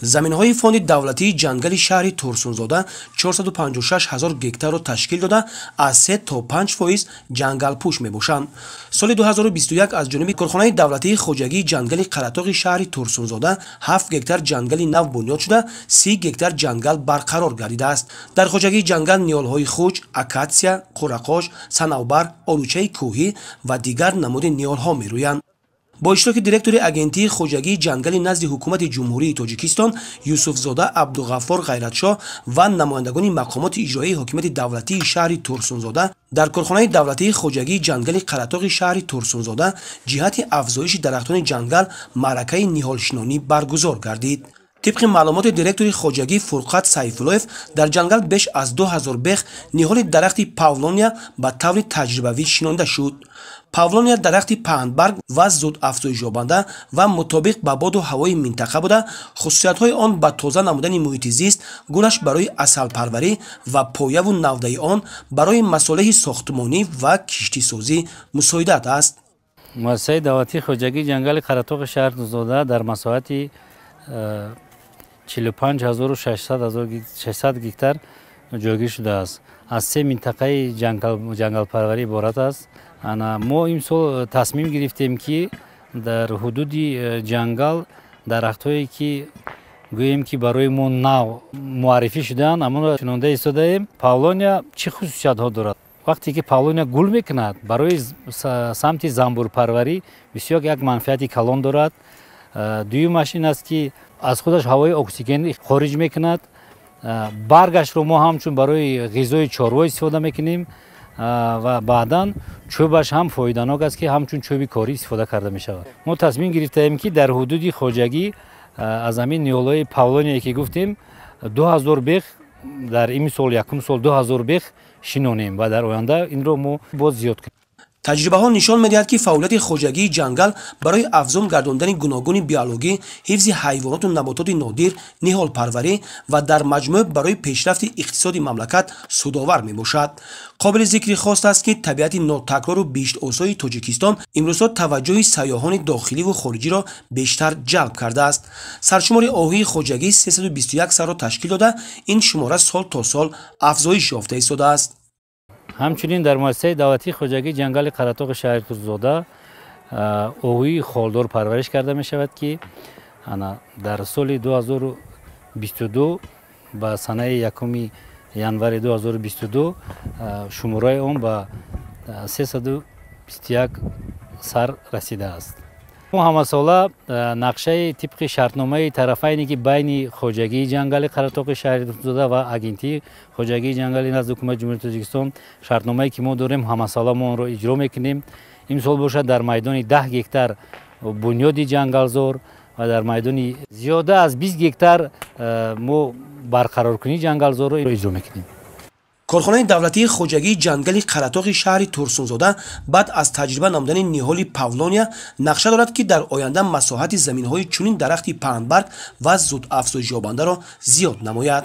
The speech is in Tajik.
Заминҳои фонди давлатии ҷангали шаҳри Турсунзода 456 ҳазор гектарро ташкил дода, аз 3 то 5% ҷангалпӯш мебошанд. Соли 2021 аз ҷониби корхонаи давлатии хоҷагии ҷангали Қаратоғи шаҳри Турсунзода 7 гектар ҷангали нав бунёд шуда, 30 гектар ҷангал барқарор гардидааст. Дар хоҷагии ҷангал ниҳолҳои хуч, акатсия, қурақош, санавбар, олучаи кӯҳӣ ва дигар намуди ниҳолҳо мерӯянд. Бо иштироки директори агентии хоҷагии ҷангали назди ҳукумати Ҷумҳурии Тоҷикистон Юсуфзода Абдуғаффор Ғайратшоҳ ва намояндагони мақомоти иҷроияи ҳокимияти давлатии шаҳри Турсунзода дар корхонаи давлатии хоҷагии ҷангали Қаратоғи шаҳри Турсунзода ҷиҳати афзоиши дарахтони ҷангал маъракаи ниҳолшинонӣ баргузор гардид. Тибқи маълумоти директори хоҷагӣ Фурқат Сайфуллоев, дар ҷангал беш аз 2000 бех ниҳоли дарахти павлония ба таври таҷрибавӣ шинонда шуд. Павлония дарахти паҳнбарг ва зуд афзоишёбанда ва мутобиқ ба боду ҳавои минтақа буда, хусусиятҳои он ба тоза намудани муҳити зист, гулаш барои асалпарварӣ ва появу навдаи он барои масолеҳи сохтмонӣ ва киштисозӣ мусоидат аст. Муассисаи давлатии хоҷагии ҷангали Қаратоғи шаҳри Турсунзода дар масоҳати 45600 гектар ҷойгир шудааст. Аз се минтақаи ҷангалпарварӣ иборат аст. Мо имсол тасмим гирифтем, ки дар ҳудуди ҷангал дарахтҳое, ки гӯем, ки барои мо нав муаррифӣ шудаанд, амонро шинонда истодаем. Павлония чӣ хусусиятҳо дорад? Вақте ки павлония гул мекунад, барои самти занбурпарварӣ бисёр як манфиати калон дорад. Дуюмаш ин аст, ки аз худаш ҳавои оксиген хориҷ мекунад. Баргашро мо ҳамчун барои ғизои чорво истифода мекунем ва баъдан чӯбаш ҳам фоиданок аст, ки ҳамчун чӯби корӣ истифода карда мешавад. Мо тасмим гирифтаем, ки дар ҳудуди хоҷагӣ аз ҳамин ниҳолҳои павлония, ки гуфтем, 2000 бех дар ин сол, якум сол 2000 бех шинонем ва дар оянда инро мо боз зиёд кунем. Таҷрибаҳо нишон медиҳад, ки фаъолияти хоҷагии ҷангал барои афзун гардондани гуногуни биологӣ, ҳифзи ҳайвоноту набототи нодир, ниҳолпарварӣ ва дар маҷмӯъ барои пешрафти иқтисоди мамлакат судовар мебошад. Қобили зикри хос аст, ки табиати нотакрору биҳиштосои Тоҷикистон имрӯзҳо таваҷҷӯҳи сайёҳони дохиливу хориҷиро бештар ҷалб кардааст. Саршумори оҳуи хоҷагӣ 321 сарро ташкил дода, ин шумора сол то сол афзоиш ёфта истодааст. Ҳамчунин дар муассисаи давлатии хоҷагии ҷангали Қаратоғи шаҳри Турсунзода оҳуи холдор парвариш карда мешавад, ки дар соли 2022 ба санаи 1 январи 2022 шумораи он ба 321 сар расидааст. Мо ҳамасола нақшаи тибқи шартномаи тарафайне, ки байни хоҷагии ҷангали Қаратоғи шаҳри Турсунзода ва агентии хоҷагии ҷангали назди ҳукумати Ҷумҳурии Тоҷикистон шартномае, ки мо дорем, ҳамасола мо онро иҷро мекунем. Имсол бошад, дар майдони 10 гектар бунёди ҷангалзор ва дар майдони зиёда аз 20 гектар мо барқароркунии ҷангалзорро иҷро мекунем. Корхонаи давлатии хоҷагии ҷангали Қаратоғи шаҳри Турсунзода баъд аз таҷриба намудани ниҳоли павлония нақша дорад, ки дар оянда масоҳати заминҳои чунин дарахти паҳнбарг ва зуд афзоишёбандаро зиёд намояд.